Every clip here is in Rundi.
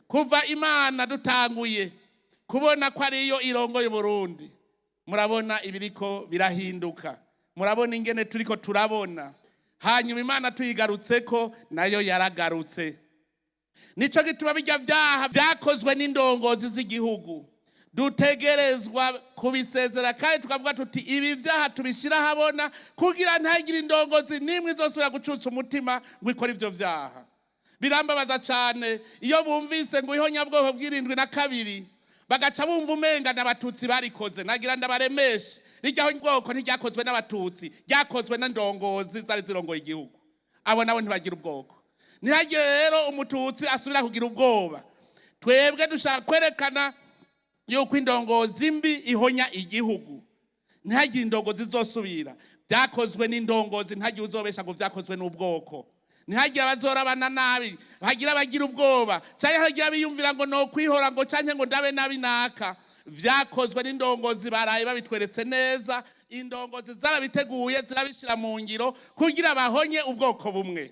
Kuva Imana dutanguye kubona ko ariyo irongoye Burundi, murabona ibiriko birahinduka, murabona ingene turiko turabona. Hanyuma Imana tuyigarutseko, nayo yaragarutse. Nico gituma bijya vyaha vyakozwe n'indongozi z'igihugu dutegerezwa kubisezera, kandi tukavuga tuti ibi vyaha tubishira ahabona kugira ntagire indongozi n'imwe izosubira gucutsa umutima ngo ikore ivyo vyaha. Birambabaza cane iyo bumvise ngo ihonyabwoko bw'72, bagaca bumva umenga n'Abatutsi barikoze. Nagira ndabaremeshe, rirya bwoko ntiryakozwe n'Abatutsi, ryakozwe n'indongozi zari zirongoye igihugu. Abo nabo ntibagira ubwoko. Ntihagire rero Umututsi asubira kugira ubwoba. Twebwe dushaka kwerekana yuko indongozi mbi ihonya igihugu. Ntihagire indongozi zosubira. Byakozwe n'indongozi, ntihagire uzobesha ngo vyakozwe n'ubwoko. Ntihagire abazorabana nabi, hagira abagira ubwoba, canke hagira abiyumvira ngo no kwihora ngo canke ngo ndabe nabi naka. Vyakozwe n'indongozi, baraye babitweretse neza. Indongozi zarabiteguye, zirabishira mu ngiro kugira bahonye ubwoko bumwe.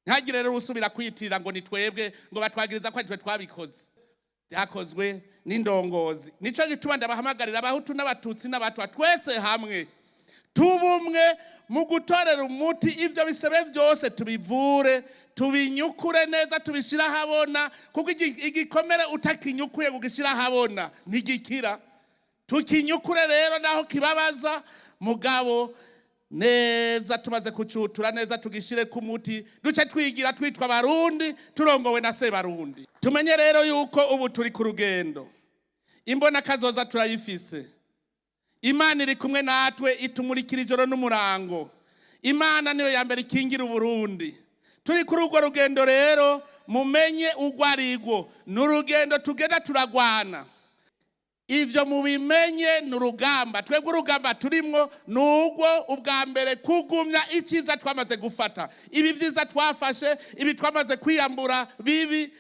Ntihagire rero usubira kwiyitirira ngo ni twebwe, ngo batwagiriza ko ari twe twabikoze. Byakozwe n'indongozi. Nico gituma ndabahamagarira, Abahutu n'Abatutsi n'Abatwa, twese hamwe tubumwe mu gutorera umuti ivyo bisebe vyose, tubivure, tubinyukure neza, tubishire ahabona, kuko igikomere utakinyukuye kugishyira ahabona ntigikira. Tukinyukure rero naho kibabaza, mugabo neza tumaze kucutura neza, tugishire ku muti, duce twigira twitwa Abarundi, turongowe na Sebarundi. Tumenye rero yuko ubu turi ku rugendo, imbona kazoza turayifise. Imana iri kumwe natwe, itumurikira ijoro n'umurango. Imana niyo ya mbere ikingira Uburundi. Turi kuri urwo rugendo rero, mumenye urwo arirwo. Ni urugendo tugenda turagwana, ivyo mubimenye, ni urugamba. Twebwe urugamba turimwo ni urwo ubwa mbere kugumya icyiza twamaze gufata. Ibi vyiza twafashe, ibi twamaze kwiyambura bibi,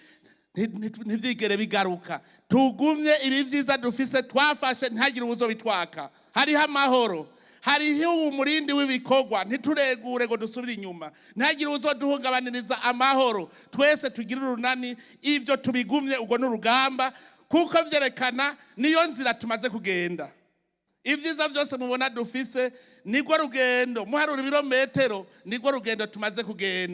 ntivyigere bigaruka. Tugumye ibi vyiza dufise twafashe, ntihagire uwuzobitwaka. Hariho amahoro, hariho umurindi w'ibikorwa. Ntituregure ngo dusubire inyuma. Ntihagire uwuzoduhungabaniriza amahoro. Twese tugire urunani, ivyo tubigumye. Urwo ni urugamba, kuko vyerekana niyo nzira tumaze kugenda. Ibyiza byose mubona dufise nirwo rugendo. Muharura ibirometero, nirwo rugendo tumaze kugenda.